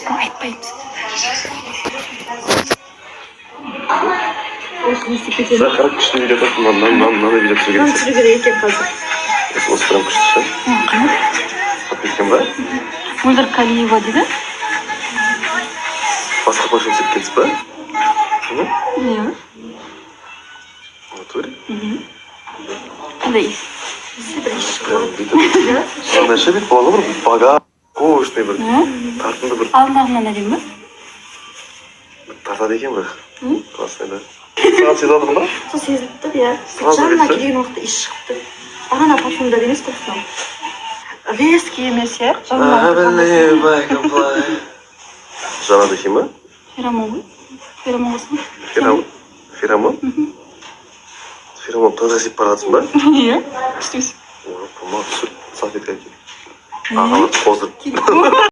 Айтпаймыз. Осы не істеп кетемін? Бірақ күшті видео тастым, мынандай видео түсіру Мынаны керек. түсіру керек екен қазір. Осы прям күшті ше. Қане? Алып кеткен ба? Мөлдір Калиева дейді. Басқа парфюм сепіп кетсіз ба? Иә. В натуре? Қандай иіс? Бір иіс шығып Прям бүйтіп мынандай ше, бүйтіп болады ғой, бір богатый, бір тартымды бір. Алдындағынан әдемі ба? Тартады екен бірақ. Классный да. Саған сезіп жатырмын ба? Сол сезіліп тұр, иә. Сразу Жанына кетті. келген уақытта иіс шығып тұр. Бағана парфюмдар емес қой мынау, резкий емес, иә. I believe I can fly. Жаңа духи ма? Феромон ғой, феромон қосқан. Феромон? Феромон? Феромон тойға сеп бара жатсың ба? Иә, күшті. Ой, помада түсір, салфетка әкел. Ағалар қоздырып.